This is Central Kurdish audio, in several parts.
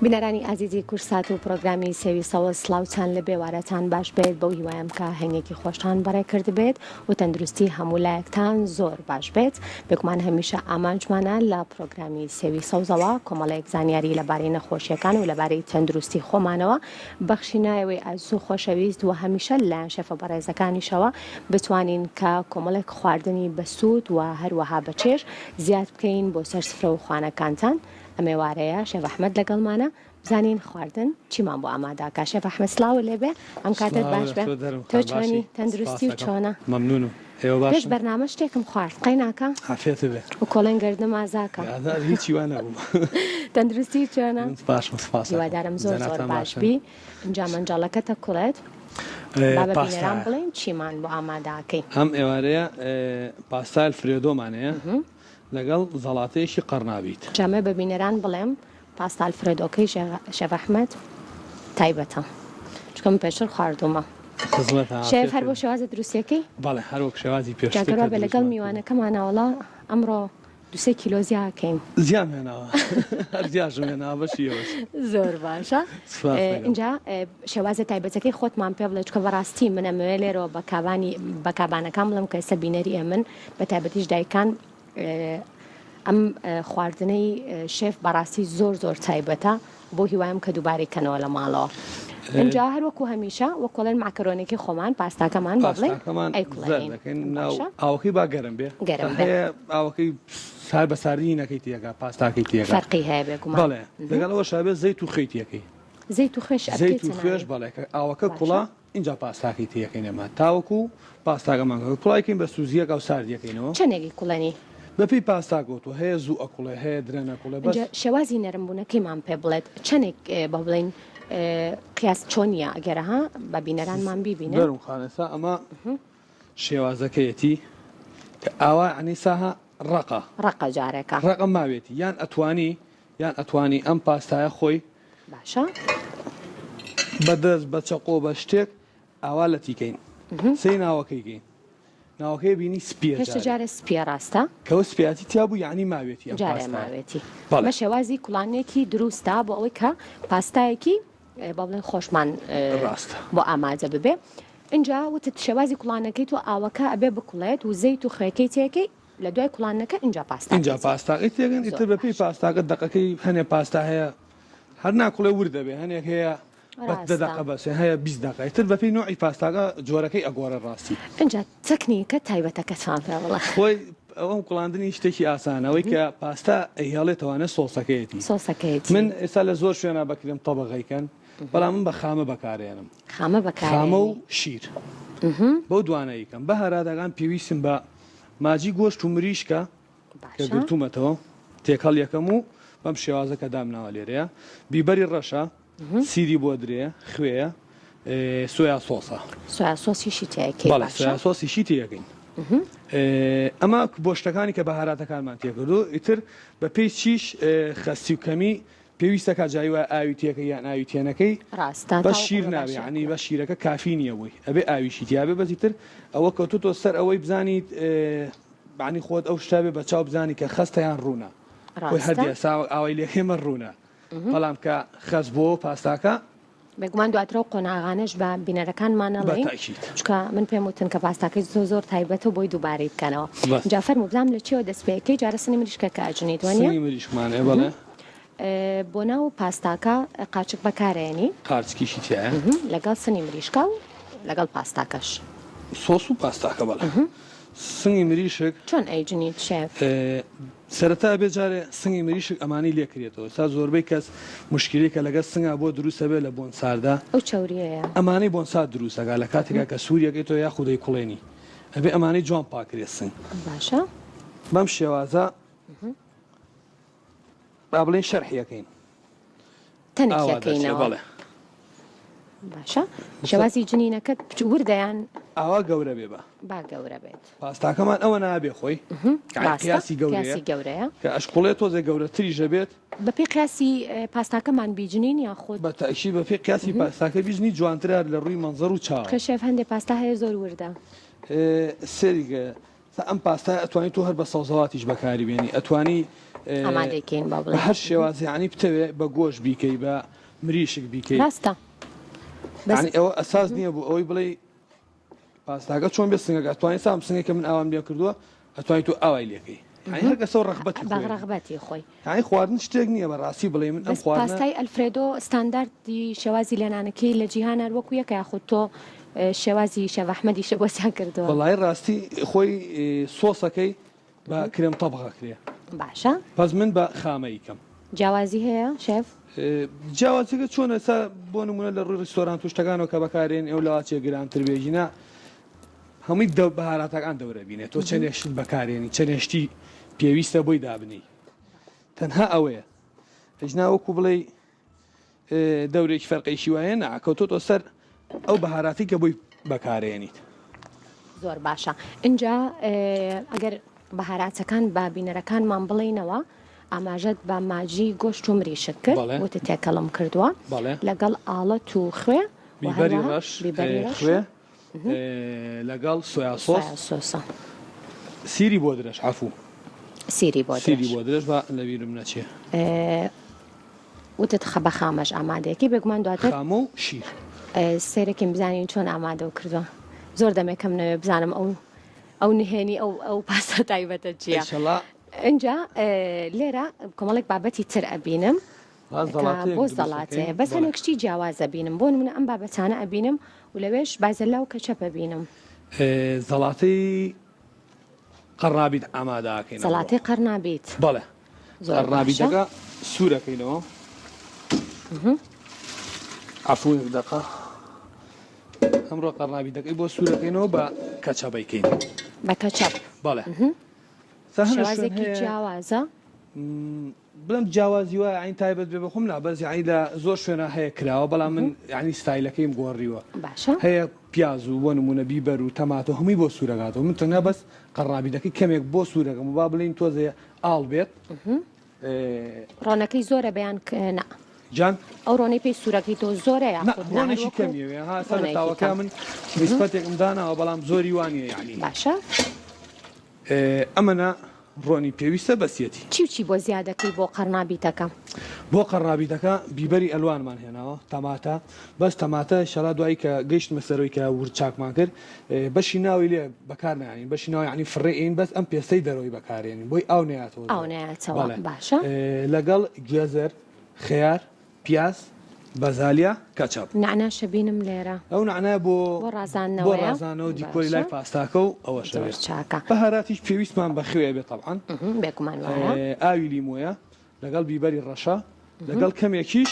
بینەرانی ئازیزی کوردسات و پرۆگرامی سێوی سەوز سڵاوتان لێبێ وارەتان باش بێت بەو هیوایم کە هەینێکی خۆشتان بەڕێ کردبێت و تەندروستی هەموو لایەکتان زۆر باش بێت بێگومان هەمیشە ئامانجمانە لە پرۆگرامی سێوی سەوزەوە کۆمەڵێک زانیاری لەبارەی نەخۆشیەکان و لەبارەی تەندروستی خۆمانەوە بەخشینایەوەی ئازیز و خۆشەویست و هەمیشە لەلایەن شێفە بەڕێزەکانیشەوە بتوانین کە کۆمەڵێک خواردنی بەسوود و هەروەها بەچێژ زیاد بکەین بۆ سەر سفرە و خوانەکانتان. ئەم ئێوارەیە شێف ئەحمەد لەگەڵمانە بزانین خواردن چیمان بۆ ئاماداکا شێف ئەحمەد سڵاوت لێبێ ئەم کاتت باش بێ تۆ چۆنی تەندروستی و چۆنە مەمنونم ئێوە پێش باشن بەرنامە شتێکم خوارد قەیناکە عافیەت بێ و کۆڵێن گردم ئازاکە ئازار هیچی وا نەبوو تەندروستی چۆنە من باشم سپاس ئەکەم هیوادارم زۆر زۆر جەنابتان باش باشن بی ئینجا مەنجەڵەکەتە کوڵێت با بە بینەران پاستایە بڵێین چیمان بۆ ئاماداکەی ئەم ئێوارەیە پاستای ئەلفرێدۆمان هەیە لەگەڵ زەڵاتەیەکی قەڕنابیت. جامێ بە بینەران بڵێم پاستا ئەلفرێدۆکەی شێف ئەحمەد تایبەتە چونکە من پێشتر خواردوومە. خزمەتە شێف عافیەت هەر بۆ بێ. شێوازە دروستیەکەی؟ بەڵێ هەر وەک شێوازی جا پێشتر گەر کە وابێ لەگەڵ دروستمان کردووە. میوانەکەمانا وەڵا ئەمڕۆ دوو سێ کیلۆ زیا ئەکەین. زیام هێناوە هەر زیاشم هێناوە بەشی ئێوەش. زۆر باشە سوپاس دەکەم. ئینجا شێوازە تایبەتەکەی خۆتمان پێ بڵێ چونکە بەڕاستی من ئەمەوێ لێرەوە بە کابانی بە کابانەکان بڵێم کە ئێستا بینەری ئێمن بە تایبەتیش دایکان ئەم خواردنەی شێف بەڕاستی زۆر زۆر تایبەتە بۆ هیوایم کە دووبارەی کەنەوە لە ماڵەوە اینجا هەر وەکو هەمیشە وەکۆڵێن ماکەرۆنێکی خۆمان پاستاکەمان بە بڵێن پاستاکەمان ئەیکوڵێنین زەردەکەین ناو باشە ئاوەکەی با گەرم بێ گەرم بێ هەیە ئاوەکەی سار بە ساردی نەکەی تێکا پاستاکەی تێکا فەرقی هەیە بێگومان بەڵێ لەگەڵ ئەوە شابێ زەیت و خوێی تێکەی زەیت و خوێش زەیت ئەکەیتە و خوێش ناوی بەڵێ کە ئاوەکە باشە کوڵا ئینجا پاستاکەی تێکەین ئێمە تاوەکو پاستاکەمان کە کوڵای کەین بە سوزیەک ئەو ساردیەکەینەوە. چەنێکی کوڵێنی؟ بەپێی پاستاکەوە تۆ هەیە زوو ئەکوڵێ هەیە درەن ئەکوڵێ بەس. ئینجا شێوازی نەرم بوونەکەیمان پێ بڵێت چەنێک بە بڵێین قیاس چۆنیە ئەگەر ها بە بینەرانمان بیبینن. دەروون خان ئێستا ئەمە شێوازەکەیەتی کە ئاوا یەعنی ساها ڕەقە. ڕەقە جارێکە. ڕەقە ماوێتی یان ئەتوانی یان ئەتوانی ئەم پاستایە خۆی. باشە. بە دەست بە چەقۆ بە شتێک ئاوا لەتی کەین سەی ناوەکەی کەین ناوەکەی بینی سپیە هێشتا جارێ سپیە ڕاستە کەوە سپیاتی تیا بوو یعنی ماوێتی ئەم جارێ پاستایە ماوێتی بەڵێ بە شێوازی کوڵانێکی دروستە بۆ ئەوەی کە پاستایەکی با بڵێن خۆشمان ڕاستە بۆ ئامادە ببێ ئینجا وتت شێوازی کوڵانەکەی تۆ ئاوەکە ئەبێ بکوڵێت و زەیت و خوێکەی تێکەی لە دوای کوڵاندنەکە ئینجا پاستاکەی ئینجا تێ پاستاکەی تێکەن زۆر ئیتر بەپێی باشە پاستاکە دەقەکەی هەنێ پاستا هەیە هەر ناکوڵێ ورد دەبێ هەنێک هەیە بە دە ڕاستە دەقە بەسێ هەیە 20 دەقە ئیتر بەپێی نوعی پاستاکە جۆرەکەی ئەگۆڕێ ڕاستی. ئینجا تەکنیکە تایبەتەکەتمان پێ بڵێ. خۆی ئەوەم کوڵاندنی شتێکی ئاسانە ئەوەی کە پاستا ئەیهێڵێتەوانێ سۆسەکەیەتی سۆسەکەیەتی. من ئێستا لە زۆر شوێنا بەکرێم تەبەغەیکەن بەڵام من بە خامە بەکارێنم خامە خامە و بەکارێنی. شیر بەو دوانە ئەیکەم بەهاراتەکان پێویستم بە ماجی گۆشت و مریشکە کە باشە. گرتوومەتەوە تێکەڵ یەکەم و بەم شێوازە کە دامناوە لێرەیە بیبەری ڕەشە سیری بۆدرەیە خوێیە سۆیا سۆسە. سۆیا سۆسیشی تێ ئەکەی بەڵێ باشە. سۆیا سۆسیشی تێ ئەکەین. ئەمە بۆ شتەکانی کە بەهاراتەکانمان تێکردو ئیتر بە پێی چیش خەستی و کەمی پێویستە کا جاری وایە ئاوی تێکەی یان ئاوی تێنەکەی ڕاستە بەس تاوەکو شیر بە نابێ باشی یانی ئەکوڵێ. بەس شیرەکە کافی نییە بۆی ئەبێ ئاویشی تیابێ بەس ئیتر ئەوە کەوتۆتۆ سەر ئەوەی بزانیت بانی خۆت ئەو شتە بێ بە چاو بزانی کە خەستە یان ڕوونە خۆی هەر ڕاستە. دیە سا ئاوای لێکەی مە ڕوونە بەڵام کە خەست بۆ پاستاکە بێگومان دواتر ئەو قۆناغانەش بە بینەرەکانمان بە ئەڵێین تەئکید. چونکە من پێم وتن کە پاستاکەی زۆر زۆر تایبەتە و بۆی دووبارەی بکەنەوە بەس. جا فەرموو بزانم لە چیەوە دەست پێ ئەکەی جارە سنی مریشکەکە ئەجنیت وانیە؟ سنگی مریشکمان ئێ بەڵێ. بۆ ناو پاستاکە قارچک بەکارئەیەنی. قارچکیشی تیایە. لەگەڵ سنی مریشکە و لەگەڵ پاستاکەش. سۆس و پاستاکە بەڵێ. سنگی مریشک. چۆن ئەیجنیت شێف؟ سەرەتا ئەبێ جارێ سنگی مریشک ئەمانەی لێ کرێتەوە ئێستا زۆربەی کەس موشکیلەی کە لەگەر سنگا بۆ دروست ئەبێ لە بۆن ساردا ئەو چەوریەیە. ئەمانەی بۆن سارد دروست ئەکا لە کاتێکا کە سووریەکەی تۆ یاخود ئەیکوڵێنی ئەبێ ئەمانەی جوان پاک کرێ سنگ. باشە. بەم شێوازە. با بڵێین شەرحی ئەکەین. تەنک ئاوا دەچێ یەکەینەوە. بەڵێ. باشە شێوازی جنینەکەت بچ وردە یان؟ ئاوا گەورە بێ با. با گەورە بێت. پاستاکەمان ئەوە نابێ خۆی. یانی ڕاستە قیاسی گەورەیە. قیاسی گەورەیە. کە ئەشکوڵێ تۆزێ گەورەتریش ئەبێت. بەپێی قیاسی پاستاکەمان بیجنین یاخود؟ بە تەئکید بەپێی قیاسی پاستاکە بیجنی جوانترە لە ڕووی مەنزەر و چاوە. چونکە شێف هەندێ پاستا هەیە زۆر وردە. سەیری کە. سا ئەم پاستایە ئەتوانی تۆ هەر بە سەوزەواتیش بەکاری بێنی ئەتوانی ئامادەی کەین با بە بڵێین هەر شێوازی یانی بتەوێ بە گۆشت بیکەی بە مریشک بیکەی ڕاستە بەس یانی ئەوە ئەساس نییە بۆ ئەوەی بڵێی پاستاکە چۆن بێ سنگەکە ئەتوانی سام سنگێک کە من ئاوام لێ کردووە ئەتوانی تۆ ئاوای لێکەی یانی هەر کەسە و ڕەغبەتی بە خۆیەتی ڕەغبەتی خۆی یانی خواردن شتێک نییە بە ڕاستی بڵێ من ئەم بەس خواردنە پاستای ئەلفرێدۆ ستانداردی شێوازی لێنانەکەی لە جیهان هەر وەکو یەکە یاخود تۆ شێوازی شێف ئەحمەدیشت بۆ زیاد کردووە؟ وەڵایی ڕاستی خۆی سۆسەکەی بە کرێم تەبخ ئەکرێ باشە بەس من بە خامەی کەم. جیاوازی هەیە شێف؟ جیاوازیەکە چۆنە ئێستا بۆ نمونە لە ڕووی ڕیستۆرانت و شتەکانەوە کە بەکارێن ئەو لەواچێ گرانتر بێ ژینا هەمووی دە بەهاراتەکان دەورە بینێت تۆ چەندێک شت بەکارێنی چەندێک شتی پێویستە بۆی دابنێی تەنها ئەوەیە ئەجنا وەکو بڵێی دەورێکی فەرقێکی وایە نا کەوتۆتە سەر ئەو بەهاراتی کە بۆی بەکارێنیت. زۆر باشە ئینجا ئەگەر بەهاراتەکان بە بینەرەکانمان بڵێینەوە ئاماژەت بە ماجی گۆشت و مریشک کرد وتت تێکەڵم کردووە لەگەڵ ئاڵەت و خوێ بیبەری ڕەش خوێ لەگەڵ سۆیا سۆس سۆسە سیری بۆ درەش عەفو سیری بۆ سیری بۆ درەش بە لەبیرم نەچێ. وتت خە بە خامەش ئامادەیەکەی بێگومان دواتر خامە و شیر. سەیرەکەین بزانین چۆن ئامادەو کردوە زۆر دەمێکەم نەوێ بزانم ئەو ئەو نهێنی ئەو ئەو پاستا تایبەتە چییە ئیشەڵا ئینجا لێرە کۆمەڵێک بابەتی تر ئەبینم با کە زەڵاتەیەک بۆ دروست زەڵاتەیە ئەکەین بەس بەڵێ هەنێک شتی جیاواز ئەبینم بۆ نمونە ئەم بابەتانە ئەبینم و لەوێش بازەلا و کەچەپ ئەبینم. زەڵاتەی قەرنابیت ئامادە ئەکەین ئەمڕۆ. زەڵاتەی قەرنابیت. بەڵێ زۆر باشە. قەرنابیتەکە سوور ئەکەینەوە. عەفوو یەک دەقە. ئەمڕۆ قەرنابیتەکەی بۆ سوور ئەکەینەوە بە کەچەپ ئەیکەین. بە کەچەپ. بەڵێ. سا هەنێ شوێن شێوازێکی هەیە جیاوازە. بڵێم جیاوازی وایە یانی تایبەت بێ بەخۆم نا بەس یانی لە زۆر شوێنا هەیە کراوە بەڵام من یانی ستایلەکەیم گۆڕیوە باشە هەیە پیاز و بۆ نمونە بیبەر و تەماتە و هەمووی بۆ سوورەکاتەوە من تەنیا بەس قەڕنابیتەکەی کەمێک بۆ سوورەکەم و با بڵێین تۆزێ ئاڵ بێت ڕۆنەکەی زۆرە بەیان نا جان ئەو ڕۆنەی پێی سوورەکەی تۆ زۆرە نا یاخود نا هەر ڕۆنێکی وەکو کەمیەوێ ها سەر لە ڕۆنێکی تاوەکە کەم من نیسبەتێکم داناوە بەڵام زۆری وانە یانی باشە ئەمەنە ڕۆنی پێویستە بەسیەتی. چی و چی بۆ زیادەکەی بۆ قەرنابیتەکە؟ بۆ قەرنابیتەکە بیبەری ئەلوانمان هێناوە، تەماتە، بەس تەماتە ئیشەڵا دوایی کە گەیشتمە سەرەوەی کە ورد چاکمان کرد بەشی ناوی لێ بەکار نایەنین بەشی ناوی یانی فڕێ ئەین بەس ئەم پێستەی دەرەوەی بەکارێنین بۆی ئاو نەیاتەوە ئاو زۆر نەیاتەوە بەڵێ باشە. لەگەڵ گوێزەر، خەیار، پیاز، بەزالیا، کەچەپ. نەعناش ئەبینم لێرە. ئەو نەعنایە بۆ بۆ بۆ ڕازاندنەوەیە؟ ڕازانەوە دیکۆری باشە لای پاستاکە و ئەوەش زۆر ئەبێ. چاکە. بەهاراتیش پێویستمان بە خوێ ئەبێ تەبعەن. بێگومان وایە. ئاوی لیمۆیە لەگەڵ بیبەری ڕەشە لەگەڵ کەمێکیش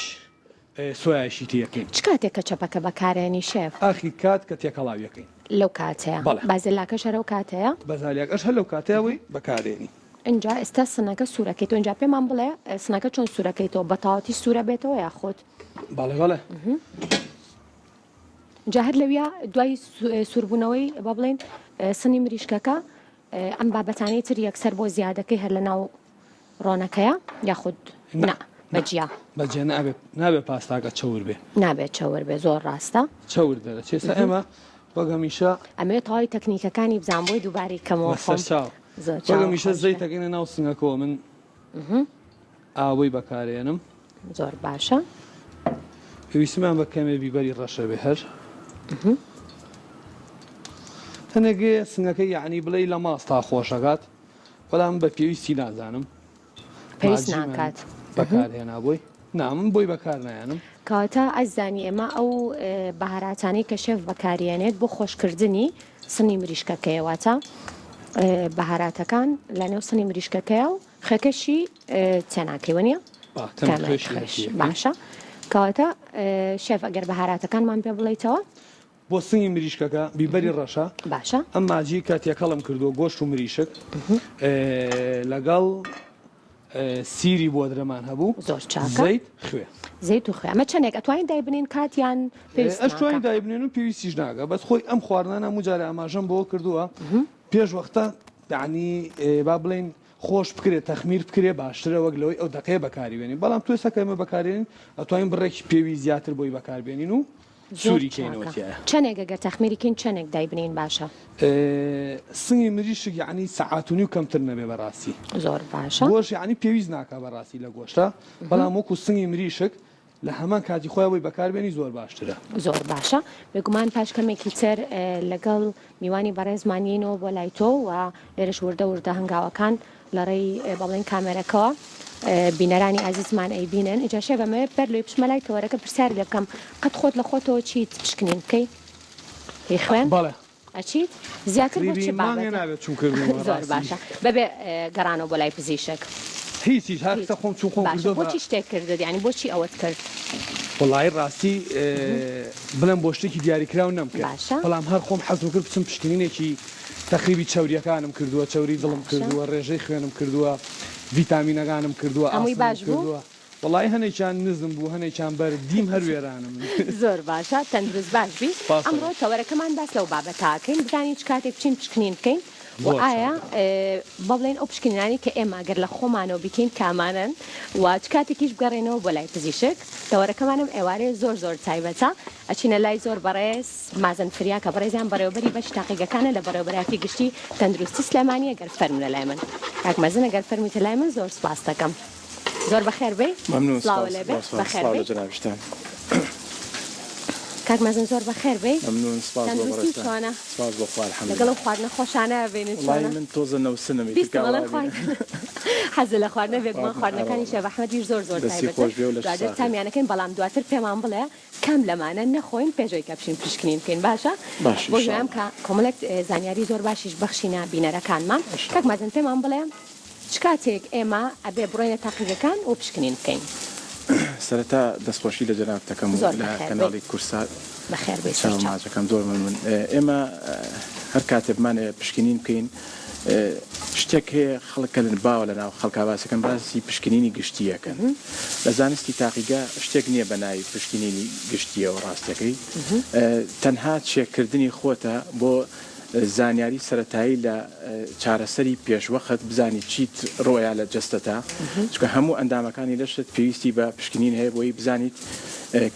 سۆیایشی تێ ئەکەین. چ کاتێک کەچەپەکە بەکارێنی شێف؟ ئاخیر کات کە تێکەڵاوی ئەکەین. لەو کاتەیە. بەڵێ. بازێلاکەش هەر ئەو کاتەیە؟ بەزالیاکەش هەر لەو کاتەیە بۆی بەکارێنی. ئینجا ئێستا سنەکە سوورەکەیتەوە ئینجا پێمان بڵێ سنەکە چۆن سوورەکەیتەوە بە تەواوەتی سوورە بێتەوە یاخود بەڵێ بەڵێ جا هەر لەویا دوای سووربوونەوەی با بڵێین سنی مریشکەکە ئەم بابەتانەی تر یەکسەر بۆ زیادەکەی هەر لە ناو ڕۆنەکەیە یاخود نا بەجیا بەجێ نابێت نابێت پاستاکە چەور بێ نابێت چەور بێ زۆر ڕاستە چەور دەرەچێ سا ئێمە وەک هەمیشە ئەمەوێت تەواوی تەکنیکەکانی بزانم بۆی دووبارەی کەمەوە خۆم بەسەرچاو زۆر وەک چاوم هەمیشە خۆش بێ. زەیتەکەینە ناو سنگەکەوە من ئاوەی بەکارێنم. زۆر باشە. پێویستمان بە کەمێ بیبەری ڕەشە بێ هەر هەنێک سنگەکەی یەعنی بڵێی لە ماستا خۆشەکات بەڵام بە پێویستی نازانم. پێویست ناکات. بەکار هێنا بۆی نا من بۆی بەکار نایەنم. کەواتە ئەزانی ئێمە ئەو بەهاراتانەی کە شێف بەکاریێنێت بۆ خۆشکردنی سنی مریشکەکەیە واتە بەهاراتەکان لە نێو سنی مریشکەکەیە و خوێکەشی تێناکەی وەنیە؟ باشە کەواتە شێف ئەگەر بەهاراتەکانمان پێ بڵیتەوە بۆ سنگی مریشکەکە بیبەری ڕەشە باشە ئەم ماجی کە تێکەڵم کردووە گۆشت و مریشک لەگەڵ سیری بۆدرەمان هەبوو زۆر چاکە زەیت خوێ زەیت و خوێ ئەمە چەندێک ئەتوانین دایبنین کات یان پێویست ئەشتوانین دایبنێن و پێویستیش ناکە بەس خۆی ئەم خواردنانە هەموو جارێ ئاماژەم بۆ کردووە پێش وەختە یعنی با بڵێین خۆش بکرێت تەخمیر بکرێ باشترە وەک لەوەی ئەو دەقەیە بەکاری بێنین بەڵام تۆ ئێستا کە ئێمە بەکارێنین ئەتوانین بڕێکی پێوی زیاتر بۆی بەکاربێنین و. زۆر سووری کەینەوە چاکە. تیایا. چەنێک ئەگەر تەخمیری کەین چەنێک دایبنێین باشە؟ سنگی مریشک یەعنی سەعات و نیو کەمتر نەبێ بەڕاستی. زۆر باشە. گۆشت یەعنی پێویست ناکا بەڕاستی لە گۆشتا بەڵام وەکو سنگی مریشک لە هەمان کاتی خۆیا بۆی بەکار بێنی زۆر باشترە. زۆر باشە بێگومان پاش کەمێکی تر لەگەڵ میوانی بەڕێزمان یەینەوە بۆ لای تۆ و لێرەش وردە وردە هەنگاوەکان لە ڕێی با بڵێین کامێرەکەوە بینەرانی ئازیزمان ئەیبینن ئینجا شێف ئەمەوێ بەر لەوەی بچمە لای تەوەرەکە پرسیار لێ بکەم قەت خۆت لە خۆتەوە چیت پشکنین بکەی هی خوێن بەڵێ ئەچیت زیاتر بۆ چ تەقریبی مانگێ بابەتێک نابێت چوون کردوومە زۆر ڕاستی باشە بەبێ گەڕانەوە بۆ لای پزیشک هیچ هیچ هەر هیچ قسە خۆم چوون خۆم باشە کردووە بە بۆچی شتێک کردت یانی بۆچی ئەوەت کرد وەڵایی ڕاستی بڵێم بۆ شتێکی دیاریکراو نەمکرد باشە بەڵام هەر خۆم حەزم کرد بچم پشکنینێکی تەقریبی چەوریەکانم کردووە چەوری دڵم باشە کردووە ڕێژەی خوێنم کردووە ڤیتامینەکانم کردووە هەمووی ئاسنم باش بوو؟ کردووە وەڵایی هەنێکیان نزم بوو هەنێکیان بەرز دیم هەر وێرانم. زۆر باشە تەندروست باش بی سپاس ئەمڕۆ ئەکەم. تەوەرەکەمان باس لەو بابەتە ئەکەین بزانین چ کاتێک بچین پشکنین بکەین و زۆر ئایا چاکە. با بڵێین ئەو پشکنینانەی کە ئێمە گەر لە خۆمانەوە بیکەین کامانەن و چ کاتێکیش بگەڕێینەوە بۆ لای پزیشک تەوەرەکەمان ئەم ئێوارەیە زۆر زۆر تایبەتە ئەچینە لای زۆر بەڕێز مازن فریا کە بەڕێزیان بەڕێوەبەری بەشی تاقیگەکانە لە بەڕێوەبەرایەتی گشتی تەندروستی سلێمانی ئەگەر فەرموونە لای من کاک مازن ئەگەر فەرموویتە لای من زۆر سوپاست دەکەم. زۆر بەخێر بێی. مەمنون سڵاوە سپاس لێ بێ زۆر سپاس بەخێر سڵاو بێی. لە جەنابیشتان. کاک مەزن زۆر بەخێر بێی. مەمنون سپاس بۆ تەندروستی بەڕێزتان چۆنە؟ سپاس بۆ خوا لەگەڵ الحمدللە. ئەو خواردنە خۆشانە بینن وەڵایی چۆنە؟ من تۆزە نەوسنم ئیتر بیستم کە ئەڵێن ئاوا خواردن بینن. حەزت لە خواردنە بێگومان خواردن ئارە خواردنەکانی وەڵا. شێف ئەحمەدیش زۆر زۆر دەستی تایبەتن خۆش بێ و لەش دواتر ساغ بێت. تامیانەکەین بەڵام دواتر پێمان بڵێ کام لەمانە نەخۆین پێش ئەوەی کە بچین پشکنین بکەین باشە باش بۆ هیوایم ئیشاڵڵا. کە کۆمەڵێک زانیاری زۆر باشیش بەخشینە بینەرەکانمان کاک ئیشاڵڵا. مازن پێمان بڵێ چ کاتێک ئێمە ئەبێ بڕۆینە تاقیگەکان و پشکنین بکەین؟ سەرەتا دەستخۆشی لە جەنابت دەکەم و زۆر لە بەخێر بێی. کەناڵی کورسات بەخێر بێی چاو سەرچاو. ماچەکەم زۆر مەمنون ئێمە هەر کاتێ بمانەوێ پشکنین بکەین شتێک هەیە خەڵک کە باوە لە ناو خەڵکا باسەکەن باسی پشکنینی گشتی ئەکەن لە زانستی تاقیگە شتێک نییە بە ناوی پشکنینی گشتیەوە ڕاستەکەی تەنها چێککردنی خۆتە بۆ زانیاری سەرەتایی لە چارەسەری پێشوەخت بزانی چیت ڕوئەیا لە جەستەتا چونکە هەموو ئەندامەکانی لەشت پێویستی بە پشکنین هەیە بۆی بزانیت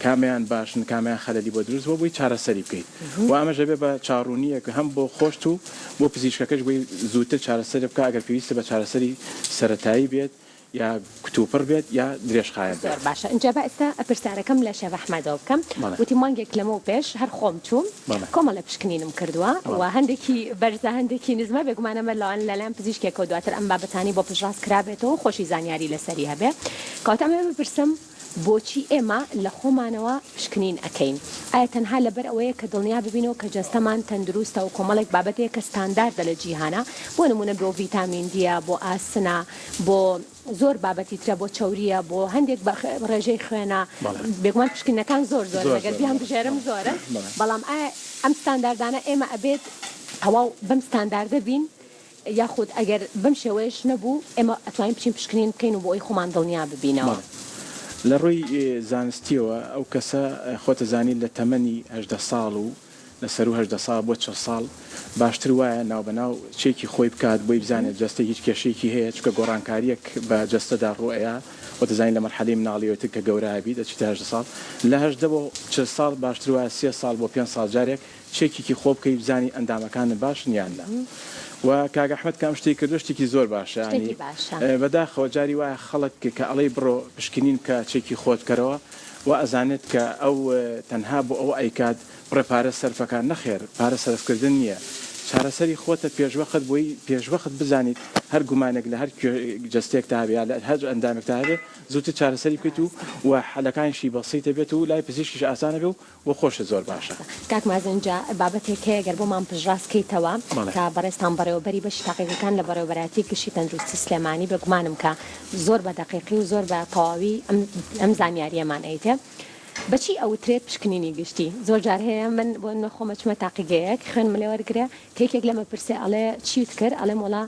کامیان باشن کامیان خەلەلی بۆ دروست بووە بۆی چارەسەری بکەیت و ئەمەش ئەبێ بە چاڕوونیەک هەم بۆ خۆشت و بۆ پزیشکەکەش بۆی زووتر چارەسەری بکا ئەگەر پێویستە بە چارەسەری سەرەتایی بێت یا کتوپڕ بێت یا درێژخایەن زۆر بێت. باشە ئینجا با ئێستا پرسیارەکەم لە شێف ئەحمەدەوە بکەم بەڵێ. وتی مانگێک لەمەو پێش هەر خۆم چووم بەڵێ. کۆمەڵێ پشکنینم کردووە و بەڵێ. هەندێکی بەرزە هەندێکی نزمە بێگومان ئەمە لەوان لەلایەن پزیشکێکەوە دواتر ئەم بابەتانەی بۆ پشتڕاست کرابێتەوە و خۆشی زانیاری لەسەری هەبێ کەواتە ئەمەوێ بپرسم بۆچی ئێمە لە خۆمانەوە پشکنین ئەکەین؟ ئایا تەنها لەبەر ئەوەیە کە دڵنیا ببینەوە کە جەستەمان تەندروستە و کۆمەڵێک بابەت هەیە کە ستانداردە لە جیهانا بۆ نموونە بۆ ڤیتامین دیە بۆ ئاسنە بۆ زۆر بابەتی ترە بۆ چەوریە بۆ هەندێک بە ڕێژەی خوێنە بێگومان پشکنینەکان زۆر زۆرن ئەگەر بیان بژێرم زۆرن بەڵام ئایا ئەم ستانداردانە ئێمە ئەبێت تەواو بەم ستانداردە بین یاخود ئەگەر بەم شێوەیەش نەبوو ئێمە ئەتوانین بچین پشکنین بکەین و بۆ ئەوەی خۆمان دڵنیا ببینەوە. بەڵێ لە ڕووی زانستیەوە ئەو کەسە خۆتەزانی لە تەمەنی 18 ساڵ و لە سەروو 18 ساڵ بۆ 40 ساڵ باشتر وایە ناوبەناو چێکی خۆی بکات بۆی بزانێت جەستەی هیچ کێشەیەکی هەیە چونکە گۆڕانکاریەک بە جەستەدا ڕووئەیا خۆتەزانی لە مەرحەلەی مناڵیەوە تر کە گەورە ئەبیت ئەچیتە 18 ساڵ لە 18 بۆ 40 ساڵ باشتر وایە سێ ساڵ بۆ پێنج ساڵ جارێک چێکیکی خۆ بکەی بزانی ئەندامەکانت باشن یان نا وە کاک ئەحمەد کە ئەم شتەی کردوە شتێکی زۆر باشە یانی شتێکی باشە. بەداخەوە جاری وایە خەڵک کە ئەڵێی بڕۆ پشکنین بکە چێکی خۆت بکەرەوە وا ئەزانێت کە ئەو تەنها بۆ ئەوە ئەیکات بڕێ پارە سەرفەکا نەخێر پارە سەرف کردن نیە چارەسەری خۆتە پێشوەخت بۆی پێشوەخت بزانیت هەر گومانێک لە هەر جەستەیەکتا هەبێ یا لە هەر ئەندامێکتا هەبێ زووتر چارەسەری بکەیت و وە حەلەکانیشی بەسیتە بێت و لای پزیشکیش ئاسانە بێ و بۆ خۆشت زۆر باشە. کاک مازن جا بابەتێک هەیە گەر بۆمان پشتڕاست کەیتەوە بەڵێ. کە بەڕێزتان بەڕێوەبەری بەشی تاقیگەکان لە بەڕێوەبەرایەتی گشتی تەندروستی سلێمانی بێگومانم کە زۆر بە دەقیقی و زۆر بە تەواوی ئەم ئەم زانیاریەمان ئەیتێ بەچی ئەوترێت پشکنینی گشتی زۆر جار هەیە من بۆ نمونە خۆم ئەچمە تاقیگەیەک خوێنم لێ وەرگرێ کە یەکێک لێم ئەپرسێ ئەڵێ چیت کرد ئەڵێم وەڵا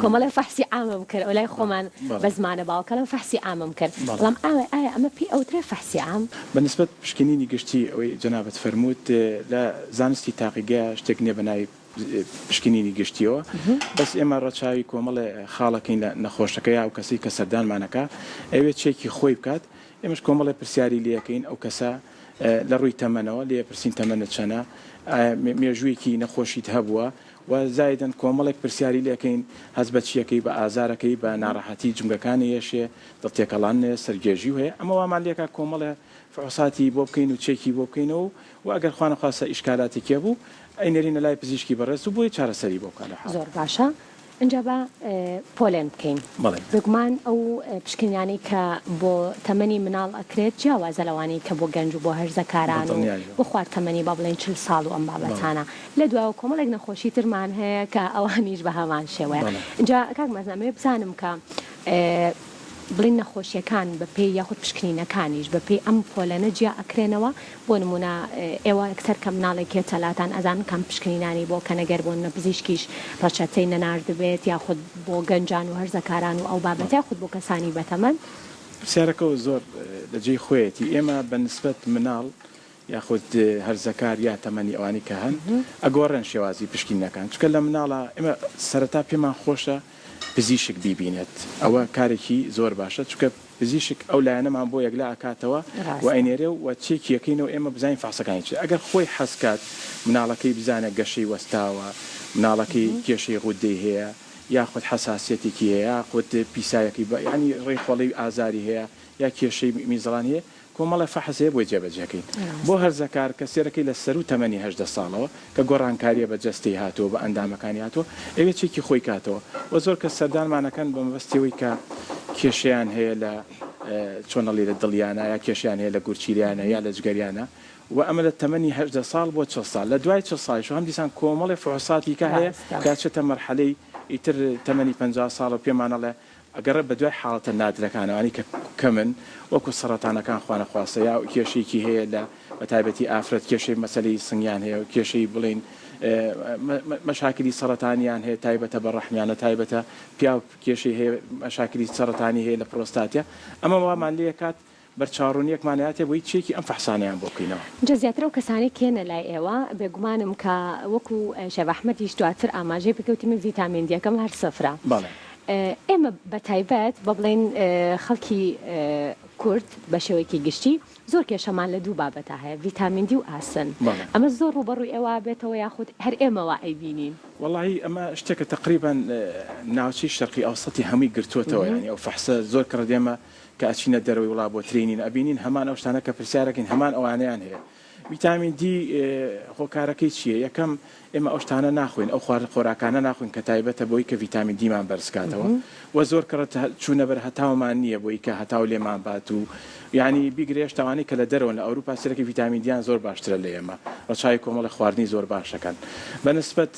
کۆمەڵێ فەحسی عامم کرد ئەولای خۆمان بە زمانە باوەکە ئەڵێم فەحسی عامم کرد بەڵام ئایا ئایا ئەمە پێی ئەوترێ فەحسی عام؟ بە نیسبەت پشکنینی گشتی ئەوەی جەنابت فەرمووت لە زانستی تاقیگە شتێک نیە بە ناوی پشکنینی گشتیەوە بەس ئێمە ڕەچاوی کۆمەڵێ خاڵەکەین لە نەخۆشەکە یا ئەو کەسەی کە سەردانمان ئەکا ئەیەوێ چێکی خۆی بکات ئێمەش کۆمەڵێ پرسیاری لێ ئەکەین ئەو کەسە. لە ڕووی تەمەنەوە لێ پرسین تەمەنت چەنە ئایا مێژوویەکی نەخۆشیت هەبووە و زایدەن کۆمەڵێک پرسیاری لێکەین هەست بە چیەکەی بە ئازارەکەی بە ناڕەحەتی جومگەکانی یەشێ دڵ تێکەڵان نێ سەرگێژی و هەیە ئەمە وامان لێکا کۆمەڵێ فحوساتی بۆ بکەین و چێکی بۆ بکەینەوە و ئەگەر خوانەخواستە ئیشکالاتێکی هەبوو ئەینێرینە لای پزیشکی بەڕێز و بۆی چارەسەری بۆ بکا لە حاڵ. زۆر باشە ئینجا با پۆلێن بکەین. بەڵێ. بێگومان ئەو پشکنینانەی کە بۆ تەمەنی مناڵ ئەکرێت جیاوازە لەوانەی کە بۆ گەنج و بۆ هەرزەکاران و بەدڵنیاییەوە. بۆ خوار تەمەنی با بڵێین 40 ساڵ و ئەم بەڵێ. بابەتانە. لە دواوە کۆمەڵێک نەخۆشی ترمان هەیە کە ئەوانیش بە هەمان شێوەیە. بەڵێ. ئینجا کاک مازن ئەمەوێ بزانم کە بڵێین نەخۆشیەکان بە پێی یاخود پشکنینەکانیش بە پێی ئەم پۆلەنە جیا ئەکرێنەوە بۆ نمونە ئێوە یەکسەر کە مناڵێک یەتە لاتان ئەزانن کام پشکنینانی بۆ کەن ئەگەر بۆ نمونە پزیشکیش ڕەچەتەی نەناردبێت یاخود بۆ گەنجان و هەرزەکاران و ئەو بابەتە یاخود بۆ کەسانی بەتەمەن. پرسیارەکەو زۆر لە جێی خۆیەتی ئێمە بە نسبەت مناڵ یاخود هەرزەکار یا تەمەنی ئەوانەی کە هەن ئەگۆڕێن شێوازی پشکینەکان چونکە لە مناڵا ئێمە سەرەتا پێمان خۆشە پزیشک بیبینێت ئەوە کارێکی زۆر باشە چونکە پزیشک ئەو لایەنەمان بۆ یەکلا ئەکاتەوە و ئەینێرێ و چێکی ئەکەینەوە ئێمە بزانین فەحسەکانی چیە ئەگەر خۆی حەز کات مناڵەکەی بزانێت گەشەی وەستاوە مناڵەکەی کێشەی غودەی هەیە یاخود حەساسیەتێکی هەیە یاخود پیسایەکی بە یانی ڕیخۆڵەی ئازاری هەیە یا کێشەی میزەڵانی هەیە کۆمەڵێ فەحس هەیە بۆی جێبەجێکەین بۆ هەرزەکار کە سێرەکەی لە سەروو تەمەنی 18 ساڵەوە کە گۆڕانکاریە بە جەستەی هاتووە بە ئەندامەکانی هاتووە ئەوێ چێکی خۆی کاتەوە وە زۆر کەس سەردانمان ئەکەن بە مەبەستی ئەوەی کە کێشەیان هەیە لە چۆن ئەڵێی لە دڵیانە یا کێشەیان هەیە لە گورچیلیانە یا لە جگەریانە وە ئەمە لە تەمەنی 18 ساڵ بۆ 40 ساڵ لە دوای 40 ساڵیشەوە هەم دیسان کۆمەڵێ فحوساتی کە هەیە ڕاستە. کە ئەچێتە مەرحەلەی ئیتر تەمەنی 50 ساڵ و پێمان ئەڵێ ئەگەڕێ بەدوای حاڵەتە نادرەکان ئەوانەی کە کەمن وەکو سەڕەتانەکان خوانەخواستە یا کێشەیەکی هەیە لە بەتایبەتی ئافرەت کێشەی مەسەلەی سنگیان هەیە و کێشەی بڵێین مەشاکلی سەڕەتانیان هەیە تایبەتە بە ڕەحمیانە تایبەتە پیاو کێشەی هەیە مەشاکلی سەڕەتانی هەیە لە پرۆستاتیا ئەمە وامان لێکات بەرچاوڕوونیەکمان هاتێ بۆی چێکی ئەم فەحسانەیان بۆ بکەینەوە. جا زیاتر ئەو کەسانەی کێنە لای ئێوە بێگومانم کە وەکو شێف ئەحمەدیش دواتر ئاماژەی پێ کەوتی من ڤیتامین دیەکەم هەر سفرە بەڵێ. ئێمە بە تایبەت بە بڵێین خەڵکی کورد بە شێوەیەکی گشتی زۆر کێشەمان لە دوو بابەتا هەیە ڤیتامین دی و ئاسن بەڵێ. ئەمە زۆر ڕووبەڕووی ئێوە بێتەوە یاخود هەر ئێمە وا ئەیبینین؟ وەڵاهی ئەمە شتێکە تەقریبەن ناوچەی شەرقی ئەوسەتی هەمووی گرتووەتەوە یانی ئەو فەحسە زۆر کڕ دێمە کە ئەچینە دەرەوەی وڵات بۆ training ئەبینین هەمان ئەو شتانە کە پرسیارەکەین هەمان ئەوانەیان هەیە ڤیتامین دی هۆکارەکەی چییە یەکەم ئێمە ئەو شتانە ناخۆین ئەو خوارد خۆراکانە ناخۆین کە تایبەتە بۆی کە ڤیتامین دیمان بەرزکاتەوە و زۆر کڕت چوونە بەر هەتاومان نییە بۆی کە هەتاو لێمان بات و یعنی بیگرێ هێشتا ئەوانەی کە لە دەرەوەن لە ئەوروپا سەرەکی ڤیتامین دیان زۆر باشترە لە ئێمە ڕەچاوی کۆمەڵی خواردنی زۆر باشەکەن بە نسبەت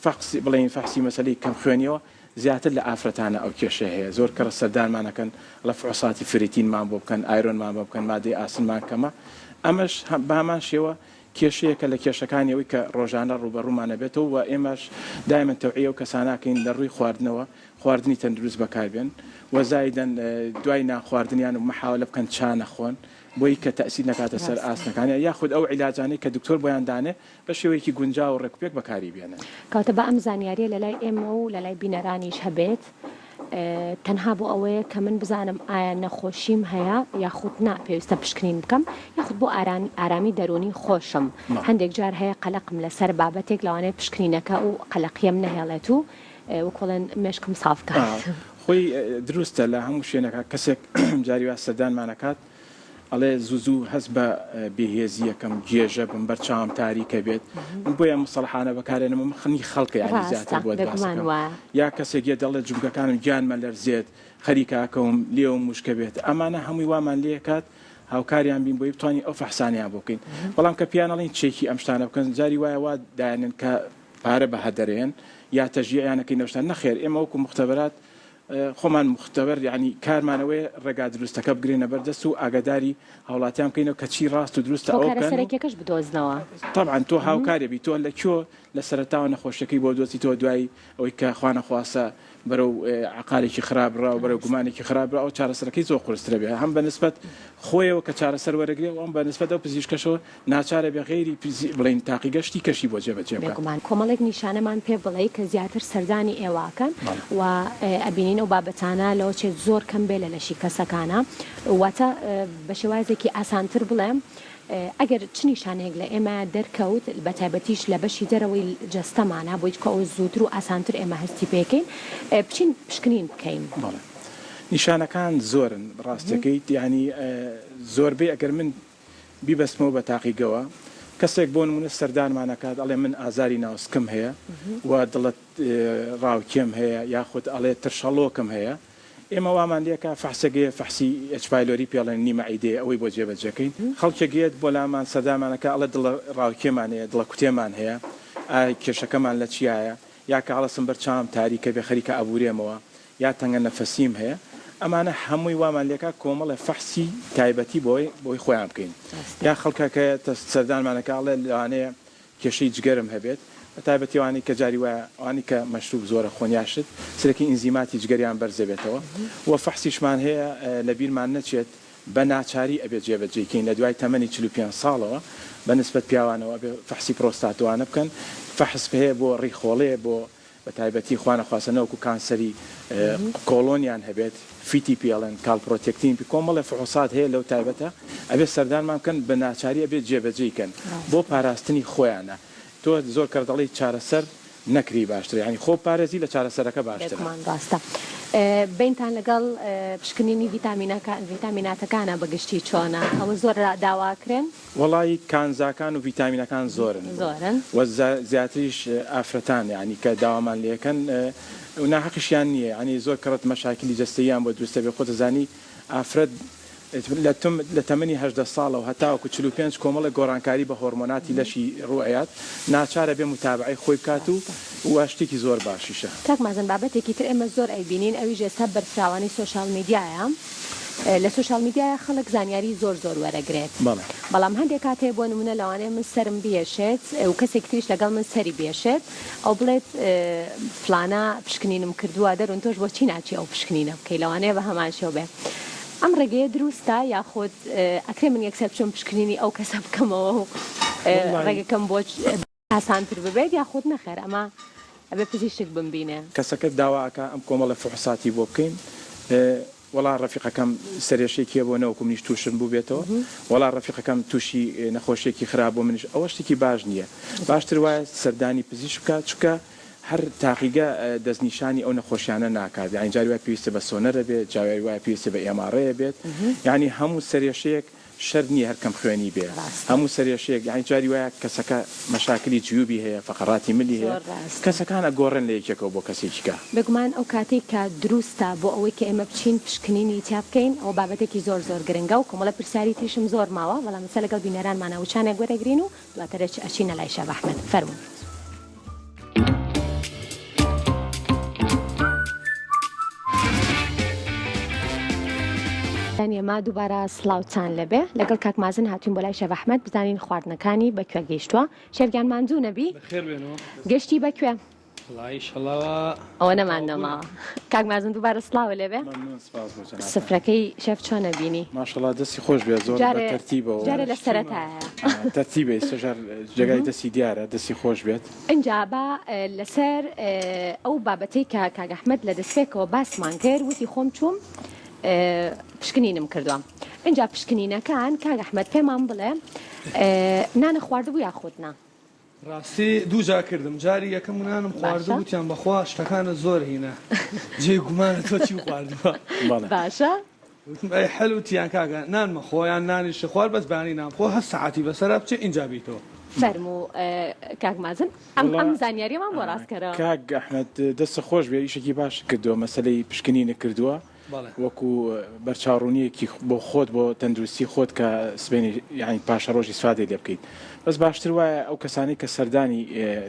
فەقسی بڵێین فەحسی مەسەلەی کەم خوێنیەوە زیاتر لە ئافرەتانە ئەو کێشەیە هەیە زۆر کەڕ سەردانمان ئەکەن ئەڵێ فحوساتی فریتینمان بۆ بکەن ئایرۆنمان بۆ بکەن مادەی ئاسنمان کەمە ئەمەش بە هەمان شێوە کێشەیەکە لە کێشەکانی ئەوەی کە ڕۆژانە ڕووبەڕوومان ئەبێتەوە و ئێمەش دایمەن تەوعیە ئەو کەسانە ئەکەین لە ڕووی خواردنەوە خواردنی تەندروست بەکاربێن و زایدەن دوای نان خواردنیان و محاولە بکەن چا نەخۆن بۆی کە تەئسیر نەکاتە سەر ڕاستە. ئاسنەکانیان یاخود ئەو عیلاجانەی کە دکتۆر بۆیان دانێ بە شێوەیەکی گونجاو و ڕێکوپێک بەکاری بێنن. کەواتە با ئەم زانیاریە لەلای ئێمە و لەلای بینەرانیش هەبێت تەنها بۆ ئەوەیە کە من بزانم ئایا نەخۆشیم هەیە یاخود نا پێویستە پشکنین بکەم یاخود بۆ ئارامی دەروونی خۆشم هەندێک جار هەیە قەلەقم لەسەر بابەتێک لەوانەیە پشکنینەکە و قەلەقیەم نەهێڵێت و وەکۆڵێن مێشکم ساف کات. خۆی دروستە لە هەموو شوێنێکا کەسێک جاری وا سەردانمان ئەکات ئەڵێ زوو زوو هەست بە بێهێزی ئەکەم گێژە بم بەر چاوم تاریکە بێت من بۆیە ئەم موسەڵەحانە بەکارێنم من خنی خەڵکە یانی زیاتر ڕاستە بۆت بێگومان باسەکەم وایە. یا کەسێک یە دەڵێ جومگەکانم گیانمە لەرزێت خەریکە ئەکەوم لێوم وشکە بێت ئەمانە هەمووی وامان لێکات هاوکاریان بین بۆی بتوانین ئەو فەحسانەیان بۆ بکەین بەڵام کە پیان ئەڵێین چێکی ئەم شتانە بکەن جاری وایە وا دایانن کە پارە بە هەدەرێن یا تەشجیعیان ئەکەین لەو شتانە نەخێر ئێمە وەکو موختەبەرات خۆمان موختەبەر یانی کارمان ئەوەیە ڕێگا دروستەکە بگرینە بەر دەست و ئاگاداری هاوڵاتیان بکەینەوە کە چی ڕاست و دروستە ئەوە هۆکارە بکەن و سەرەکیەکەش بدۆزنەوە. تەبعەن تۆ هاوکارێ بی تۆ لە کوێ لە سەرەتاوە نەخۆشیەکەی بۆ دۆزیتەوە دوای ئەوەی کە خوانەخواستە بەرەو عەقارێکی خراپ بڕا و بەرەو ڕاستە. گومانێکی خراپ بڕا ئەو چارەسەرەکەی زۆر قورسترە بێ هەم بە نسبەت خۆیەوە کە چارەسەر وەرەگرێ و هەم بە نسبەت ئەو پزیشکەشەوە ناچارە بێ غەیری پزی بڵێین تاقیگە شتی کەشی بۆ جێبەجێ بکات. بێگومان. کۆمەڵێک نیشانەمان پێ بڵێی کە زیاتر سەردانی ئێوە ئەکەن بەڵێ. و ئەبینین ئەو بابەتانە لەوەچێت زۆر کەم بێ لە لەشی کەسەکانا واتە بە شێوازێکی ئاسانتر بڵێم. ئەگەر چ نیشانەیەک لە ئێمە دەرکەوت بە تایبەتیش لە بەشی دەرەوەی جەستەمانا بۆی چکە ئەوە زووتر و ئاسانتر ئێمە هەستی پێکەین بچین پشکنین بکەین. بەڵێ نیشانەکان زۆرن ڕاستەکەیت یانی زۆربەی ئەگەر من بیبەستمەوە بە تاقیگەوە کەسێک بۆ نمونە سەردانمان ئەکات ئەڵێ من ئازاری ناوسکم هەیە و دڵە ڕاوکێم هەیە یاخود ئەڵێ ترشەڵۆکم هەیە ئێمە وامان لێکا فەحسێک هەیە فەحسی H pylori پێڵێن نیمە عیدەیە ئەوەی بۆ جێبەجێکەین خەڵکێک یەت بۆ لامان سەردانمان ئەکا ئەڵێ دڵە ڕاوکێمان هەیە دڵە کوتێمان هەیە ئای کێشەکەمان لە چیایە یا کە هەڵەسم بەر چاوم تاریکە بێ خەریکە ئەبورێمەوە یا تەنگە نەفەسیم هەیە ئەمانە هەمووی وامان لێکا کۆمەڵێ فەحسی تایبەتی بۆی بۆی خۆیان بکەین یا خەڵکەکە سەردانمان ئەکا ئەڵێ لەوانەیە کێشەی جگەرم هەبێت بە تایبەتی ئەوانەی کە جاری وایە ئەوانەی کە مەشروب زۆر ئەخۆن یا شت سرەکی ئینزیماتی جگەریان بەرز دەبێتەوە و فەحسیشمان هەیە لە بیرمان نەچێت بە ناچاری ئەبێت جێبەجێی کەین لە دوای تەمەنی 45 ساڵەوە بە نسبەت پیاوانەوە ئەبێ فەحسی پرۆستاتوانە بکەن فەحس هەیە بۆ ڕیخۆڵێ بۆ بە تایبەتی خوانەخواستە نەوەکو کانسەری کۆڵۆنیان هەبێت فیتی پێڵێن calprotectin پی کۆمەڵێ فحوسات هەیە لەو تایبەتە ئەبێ سەردانمان بکەن بە ناچاری ئەبێ جێبەجێی کەن بۆ پاراستنی خۆیانە تۆ زۆر کەس دەڵێی چارەسەر نەکری باشترە یانی خۆ پارێزی لە چارەسەرەکە باشترە. بێگومان ڕاستە. بەینتان لەگەڵ پشکنینی ڤیتامیناتەکانە بە گشتی چۆنە؟ ئەوە زۆر داواکرێن؟ وەڵایی کانزاکان و ڤیتامینەکان زۆرن زۆرن. وە زیاتریش ئافرەتان یانی کە داوامان لێکەن و ناحەقیشیان نییە یانی زۆر کەڕەت مەشاکیلی جەستەییان بۆ دروست دەبێ خۆت ئەزانی ئافرەت لە تم لە تەمەنی 18 ساڵەوە هەتاوەکو 45 کۆمەڵێک گۆڕانکاری بە هۆرمۆناتی لەشی ڕوو ئەیات ناچارە بێ موتابەعەی خۆی بکات و وە شتێکی زۆر باشیشە. کاک مازن بابەتێکی تر ئێمە زۆر ئەیبینین ئەویش ئێستا بەرفراوانی سۆشیال میدیایە لە سۆشیال میدیایا خەڵک زانیاری زۆر زۆر وەرەگرێت بەڵێ. بەڵام هەندێک کات هەیە بۆ نمونە لەوانەیە من سەرم بیەشێت و کەسێکی تریش لەگەڵ من سەری بێشێت ئەو بڵێت فلانە پشکنینم کردووە دەرون تۆش بۆچی ناچی ئەو پشکنینە بکەی لەوانەیە بە هەمان شێوە بێ ئەم ڕێگەیە دروستە یاخود ئەکرێ من یەکسەر بچم پشکنینی ئەو کەسە بکەمەوە و ڕێگەکەم بۆ ئاسانتر ببێت یاخود نەخێر ئەمە ئەبێ پزیشک بمبینێ. کەسەکە داوا ئەکا ئەم کۆمەڵە فحوساتی بۆ بکەین وەڵا ڕەفیقەکەم سەرێشەیەکی هەبووە نەوەکو منیش توشم بوبێتەوە وەڵا ڕەفیقەکەم توشی نەخۆشیەکی خراپ بوو منیش ئەوە شتێکی باش نیە باشتر وایە سەردانی پزیشک بکات چونکە هەر تاقیگە دەستنیشانی ئەو نەخۆشیانە ناکات یانی جاری وایە پێویستە بە سۆنەرە بێت جاری وایە پێویستە بە MRI بێت یانی هەموو سەرێشەیەک شەرت نیە هەر کەم خوێنی بێ ڕاستە. هەموو سەرێشەیەک یانی جاری وایە کەسەکە مەشاکلی جیوبی هەیە فەقەڕاتی ملی هەیە زۆر ڕاستە. کەسەکان ئەگۆڕێن لە یەکێکەوە بۆ کەسێکی کە. بێگومان ئەو کاتەی کە دروستە بۆ ئەوەی کە ئێمە بچین پشکنینی تیا بکەین ئەوە بابەتێکی زۆر زۆر گرنگە و کۆمەڵە پرسیاری تریشم زۆر ماوە بەڵام ئێستا لەگەڵ بینەرانمانا وچانێک وەرەگرین و دواتر ئەچینە لای شێف ئەحمەد فەرموون. ئێمە دووبارە سڵاوتان لەبێ لەگەڵ کاک مازن هاتوین بۆ لای شێف ئەحمەد بزانین خواردنەکانی بە کوێ گەیشتووە شێف گیان ماندوو نەبی گەشتی بە کوێ ئەوە نەمان نەماوە کاک مازن دووبارە سڵاوە لێبێ سفرەکەی شێف چۆنە بینی ماشەڵا دەستی خۆش بێ زۆر بە تەرتیبەوە جارێ لە سەرەتایە تەرتیبە ئێستا ژار جێگای دەستی دیارە دەستی خۆش بێت ئینجا با لەسەر ئەو بابەتەی کە کاک ئەحمەد لە دەستپێکەوە باسمان کرد وتی خۆم چووم پشکنینم کردووە ئینجا پشکنینەکان کاک ئەحمەد پێمان بڵێ نانە خواردبوو یاخود نا ڕاستی دوو جار کردم جاری یەکەم نانم خواردو باشە. وتیان بەخوا شتەکانت زۆر هینە جێی گومانە تۆ چی خواردووە بەڵێ. باشە. وتم ئەی حەل وتیان کاکە نان مەخۆ یان نانیشت خوارد بەس بەیانی نان بخۆ هەشت سەعاتی بەسەرا بچێ ئینجا بیتەوە. فەرموو کاک مازن ئەم وەڵا ئەم زانیاریەمان بۆ ڕاست کەرەوە. کاک ئەحمەد دەستت خۆش بێ ئیشێکی باشت کردووە مەسەلەی پشکنینت کردووە وەکو بەرچاوڕوونیەکی بۆ خۆت بۆ تەندروستی خۆت کە سبەینێ یانی پاشەڕۆژ ئیسفادەی لێ بکەیت بەس باشتر وایە ئەو کەسانەی کە سەردانی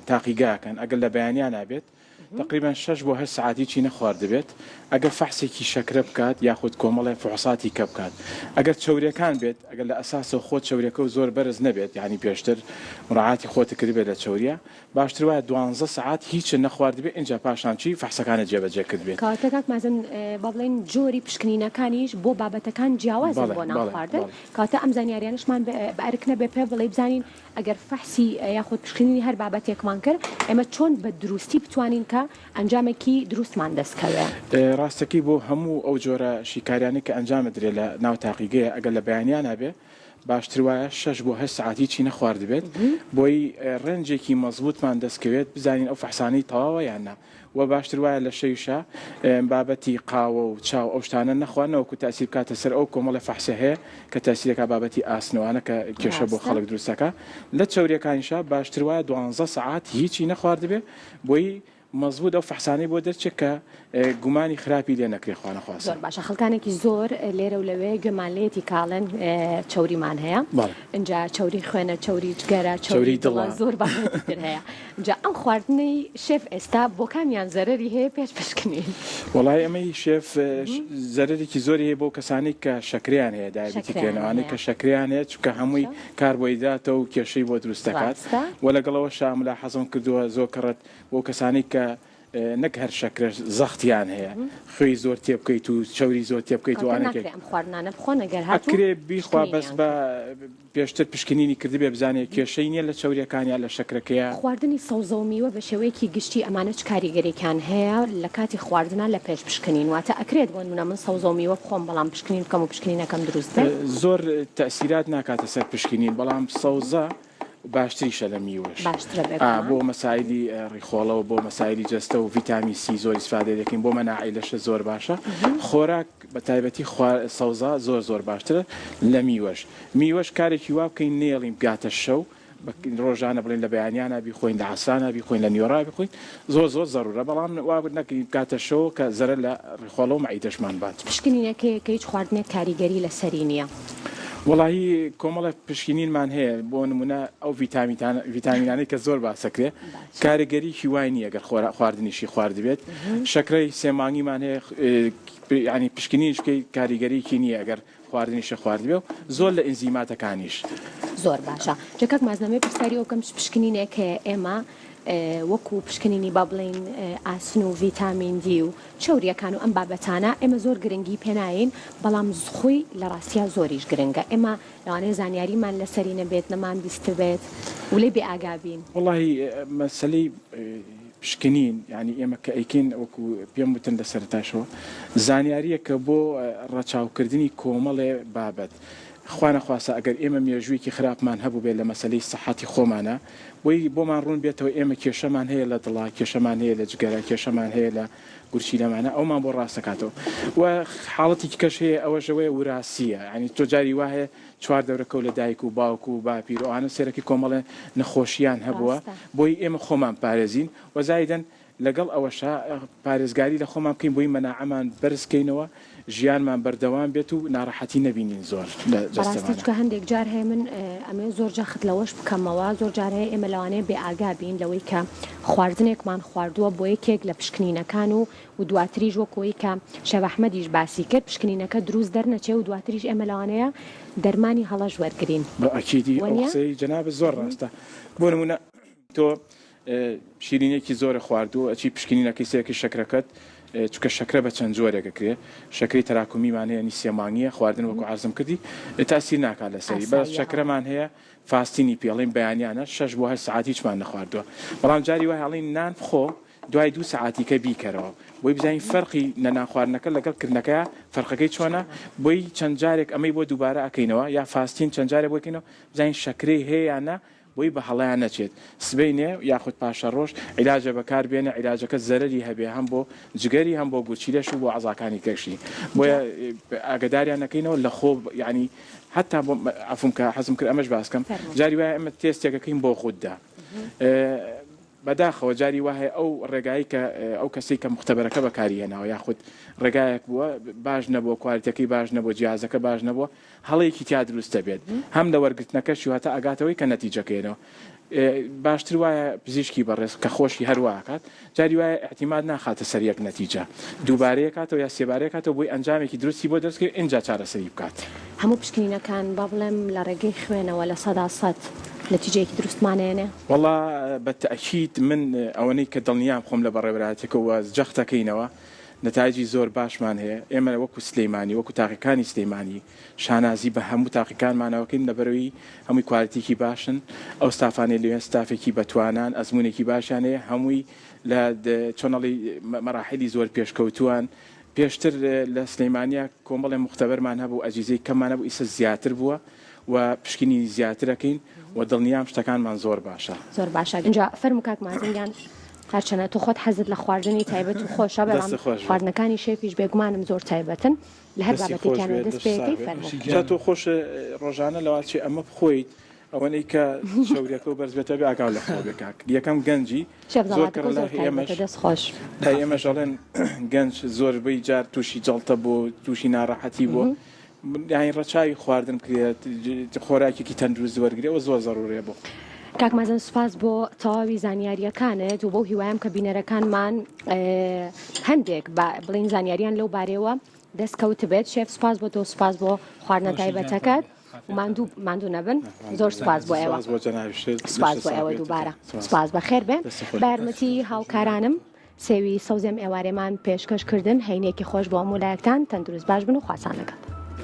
تاقیگا ئەکەن ئەگەر لە بەیانیانا بێت تەقریبەن شەش بۆ هەشت سەعات هیچی نەخواردبێت ئەگەر فەحسێکی شەکرە بکات یاخود کۆمەڵێ فحوساتی کە بکات ئەگەر چەوریەکان بێت ئەگەر لە ئەساسەوە خۆت چەوریەکە و زۆر بەرز نەبێت یانی پێشتر مراعاتی خۆت کردبێت لە چەوریە باشتر وایە دوانزە سەعات هیچت نەخواردبێ ئینجا پاشان چی فەحسەکانت جێبەجێ کردبێت. کەواتە کاک مازن با بڵێین جۆری پشکنینەکانیش بۆ بابەتەکان جیاوازن بەڵێ بۆ نان بەڵێ خواردن بەڵێ. کەواتە ئەم زانیاریانەشمان بە ئەرک نەبێ پێ بڵێی بزانین ئەگەر فەحسی یاخود پشکنینی هەر بابەتێکمان کرد ئێمە چۆن بە دروستی بتوانین کە ئەنجامێکی دروستمان دەست کەوێ. ڕاستەکەی بۆ هەموو ئەو جۆرە شیکاریانەی کە ئەنجام ئەدرێ لە ناو تاقیگەیە ئەگەر لە بەیانیانا بێ. باشتر وایە شەش بۆ هەشت سەعات هیچی نەخواردبێت بۆی ڕێنجێکی مەزبوتمان دەست کەوێت بزانین ئەو فەحسانەی تەواوە یان نا وە باشتر وایە لە شەویشا بابەتی قاوە و چا و ئەو شتانە نەخوا نەوەکو تاسیر بکاتە سەر ئەو کۆمەڵێ فەحسە هەیە کە تاسیرەکا بابەتی ئاسنەوانە کە کێشە بۆ ڕاستە. خەڵک دروستەکا لە چەوریەکانیشا باشتر وایە دوانزە سەعات هیچی نەخواردبێ بۆی مەزبوت ئەو فەحسانەی بۆ دەرچێ کە گومانی خراپی لێ نەکرێ خوانەخواستە. زۆر باشە خەڵکانێکی زۆر لێرە و لەوێ گوێمان لێیەتی کاڵێن چەوریمان هەیە بەڵێ. ئینجا چەوری خوێنە چەوری جگەرە چەوری چەوری دڵە دڵە. زۆر بابەتی تر هەیە جا ئەم خواردنەی شێف ئێستا بۆ کامیان زەرەری هەیە پێش پشکنین؟ وەڵای ئەمەی شێف زەرەرێکی زۆری هەیە بۆ کەسانەی کە شەکرەیان هەیە diabetic شەکرەیان ن ئەوانەی هەیە. کە شەکرەیان هەیە چونکە هەمووی باشە. کاربۆهیدراتە و کێشەی بۆ دروست دەکات ڕاستە. وە لەگەڵ ئەوەشا ملاحەزەم کردووە زۆر کەڕەت بۆ کەسانەی کە نەک هەر شەکرەش زەختیان هەیە خوێی زۆر تێبکەیت و چەوری زۆر تێبکەیت و کەواتە ئانەکەی ناکرێ ئەم خواردنانە بخۆن ئەگەر هاتوو ئەکرێ بیخوا بەس پشکنینیان بە کرد. پێشتر پشکنینی کردبێ بزانێ کێشەی نیە لە چەوریەکان یا لە شەکرەکەیا. خواردنی سەوزە و میوە بە شێوەیەکی گشتی ئەمانە چ کاریگەریەکیان هەیە لە کاتی خواردنا لە پێش پشکنین واتە ئەکرێت بۆ نمونە من سەوزە و میوە بخۆم بەڵام پشکنین بکەم و پشکنینەکەم دروست بێت؟ زۆر تەئسیرات ناکاتە سەر پشکنین بەڵام سەوزە باشتریشە لە میوەش باشترە ئا بێگومان. بۆ مەسایلی ڕیخۆڵە و بۆ مەسایلی جەستە و ڤیتامین سی زۆر ئیسفادەی دەکەین بۆ مەناعەی لەشە زۆر باشە خۆراک بە تایبەتی خوا سەوزە زۆر زۆر باشترە لە میوەش میوەش کارێکی وا بکەین نەیەڵین بگاتە شەو بە ڕۆژانە بڵێن لە بەیانیانا بیخۆین لە عەسرانا بیخۆین لە نیوەڕا بیخۆین زۆر زۆر زەرورە بەڵام وا نەکەین بگاتە شەو کە زەرەر لە ڕیخۆڵە و مەعیدەشمان بات. چ پشکنینێک هەیە کە هیچ خواردنێک کاریگەری لەسەری نییە؟ وەڵاهی کۆمەڵێک پشکنینمان هەیە بۆ نمونە ئەو ڤیتامینانەی کە زۆر باسەکرێ کاریگەریی وای نییە گەر خواردنیشی خواردبێت شەکرەی سێ مانگیمان هەیە ینی پشکنینیش بکەیت کاریگەریی نییە گەر خواردنیشە خواردبێ و زۆر لە ئینزیماتەکانیش. زۆر باشە جا کاک ماز دەمەوێت پرسیاری ئەوە بکەم چ پشکنینێک هەیە ئێمە وەکو پشکنینی با بڵێین ئاسن و ڤیتامین دی و چەوریەکان و ئەم بابەتانە ئێمە زۆر گرنگی پێناین بەڵام خۆی لە ڕاستیا زۆریش گرنگە ئێمە لەوانەیە زانیاریمان لەسەری نەبێت نەمان بیستبێت و لێی بێ ئاگا بین. وەڵاهی مەسەلەی پشکنین یانی ئێمە کە ئەیکەین وەکو پێم وتن لە سەرەتاشەوە زانیاریەکە بۆ ڕەچاوکردنی کۆمەڵێ بابەت خوانەخواستە ئەگەر ئێمە مێژوویەکی خراپمان هەبووبێت لە مەسەلەی سەحەتی خۆمانا بۆی بۆمان ڕوون بێتەوە ئێمە کێشەمان هەیە لە دڵا، کێشەمان هەیە لە جگەرە، کێشەمان هەیە لە گورچیلەمانە، ئەومان بۆ ڕاست دەکاتەوە. و حاڵەتێکی کەش هەیە ئەوەش ئەوەیە وراسییە، یانی تۆ جاری وا هەیە چواردەورەکە و لە دایک و باوک و باپیر و ئەوانە سەیرەکەی کۆمەڵێ نەخۆشییان هەبووە، ڕاستە. بۆی ئێمە خۆمان پارێزین و زایدەن لەگەڵ ئەوەشا پارێزگاری لە خۆمان بکەین بۆی مەناعەمان بەرز کەینەوە ژیانمان بەردەوام بێت و ناڕەحەتی نەبینین زۆر لە بەڕاستی جەستەمانا. چونکە هەندێک جار هەیە من ئەمەوێت زۆر جەخت لەوەش بکەمەوە زۆر جار هەیە ئێمە لەوانەیە بێ ئاگا بین لەوەی کە خواردنێکمان خواردووە بۆ یەکێک لە پشکنینەکان و و دواتریش وەک ئەوەی کە شێف ئەحمەدیش باسی کرد پشکنینەکە دروست دەرنەچێ و دواتریش ئێمە لەوانەیە دەرمانی هەڵەش وەرگرین بە ئەکیدی ئەو وەنیە؟ قسەی جەنابت زۆر ڕاستە بۆ نمونە تۆ شیرینیەکی زۆرە خواردوو ئەچی پشکنینەکەی سێکی شەکرەکەت چونکە شەکرە بە چەند جۆرێک ئەکرێ شەکرەی تەراکومیمان هەیە نی سێ مانگیە خواردن وەکو عەرزم کردی تاسیر ناکات لەسەری بەس ئاساییە شەکرەمان هەیە fasting ی پێڵین بەیانیانە شەش بۆ هەشت سەعات هیچمان نەخواردووە بەڵام جاری وای ئەڵین نان بخۆ دوای دوو سەعاتی کە بیکەرەوە بۆی بزانین فەرقی نەنان خواردنەکە لەگەڵ کردنەکەیا فەرقەکەی چۆنە بۆی چەند جارێک ئەمەی بۆ دووبارە ئەکەینەوە یا fasting چەند جارێک بۆی کەینەوە بزانین شەکرەی هەیە یان نا بۆی بە هەڵەیا نەچێت سبەینێ یاخود پاشەڕۆژ عیلاجە بەکار بێنێ عیلاجەکە زەرەری هەبێ هەم بۆ جگەری هەم بۆ گورچیلەش و بۆ عەزاکانی کەشی بۆیە ئاگەداریان نەکەینەوە لە خۆ یانی هەتا بۆ عەفوم کە حەزم کرد ئەمەش باس کەم جاری وایە ئێمە تێستێکەکەین بۆ غودە بەداخەوە جاری وا هەیە ئەو ڕێگایەی کە ئەو کەسەی کە موختەبەرەکە بەکاری هێناوە یاخود ڕێگایەک بووە باش نەبووە کوالتەکەی باش نەبووە جیازەکە باش نەبووە هەڵەیەکی تیا دروست دەبێت هەم لە وەرگرتنەکەشی و هەتا ئەگاتەوەی کە نەتیجەکەیەنەوە باشتر وایە پزیشکی بەڕێز کە خۆشی هەر وا ئەکات جاری وایە ئیعتیماد ناخاتە سەر یەک نەتیجە دووبارەی ئەکاتەوە یا سێبارەی ئەکاتەوە بۆی ئەنجامێکی دروستی بۆ دەرچکەوێت ئینجا چارەسەری بکات. هەموو پشکنینەکان با بڵێم لە ڕێگەی خوێنەوە 100% نەتیجەیەکی دروستمان ئەیەنێ؟ وەڵا بە تەئکید من ئەوەنەی کە دڵنیام خۆم لە بەڕێوەرایەتیەکەوە جەختەکەینەوە نەتایجی زۆر باشمان هەیە ئێمە وەکو سلیمانی وەکو تاقیکانی سلیمانی شانازی بە هەموو تاقیکانمانەوە کەین لەبەرئەوەی هەمووی کوالتیکی باشن ئەو ستافانەی لەوێن ستافێکی بەتوانان ئەزموونێکی باشیان هەیە هەمووی لە چۆن ئەڵێی مەراحیلی زۆر پێشکەوتووان. پێشتر لە سلەیمانیا کۆمەڵێ موختەبەرمان هەبوو ئەجیزەی کەممان هەبوو ئیسە زیاتر بووە و پشکنینی زیاتر ئەکەین و دڵنیام شتەکانمان زۆر باشە. زۆر باشە ئینجا فەرموو کاک مازن گیان هەرچەنە تۆ خۆت حەزت لە خواردنی تایبەت و خۆشە بەڵام دەستت خۆش بێت. خواردنەکانی شێفیش بێگومانم زۆر تایبەتن لە هەر دەستی خۆش بابەتێکیانەوە بێت دەست لەشت پێ ساغ ئەکەی بێت. فەرموو. جا تۆ خۆش ڕۆژانە لەواچێ ئەمە بخۆیت ئەوەنەی کە چەوریەکەو بەرز بێتەوە بێ ئاگاو لە خۆ بێ کاک یەکەم گەنجی شێف زۆر زەڵاتەکە کەڕە زۆر لای ئێمەش تایبەتە دەست خۆش. لای ئێمەش ئەڵێن گەنج زۆربەی جار تووشی جەڵتە بوو تووشی ناڕەحەتی بوو یانی ڕەچاوی خواردن بکرێت خۆراکێکی تەندروست وەرگرێ ئەوە زۆر زەروریە بۆ. کاک مازن سوپاس بۆ تەواوی زانیاریەکانت و بەو هیوایەم کە بینەرەکانمان هەندێک با بڵین زانیاریان لەو بارەوە دەست کەوتبێت شێف سوپاس بۆ تۆ سوپاس بۆ خواردنە تایبەتەکەت ماندوو ماندوو نەبن زۆر سوپاس بۆ ئێوە سوپاس بۆ ئێوە دووبارە سوپاس بەخێر بێن بە یارمەتی هاوکارانم سێوی سەوزێم ئێوارێمان پێشکەش کردن هەینێکی خۆش بۆ هەموو لایەکتان تەندروست باش بن و خواسان لەگەڵ.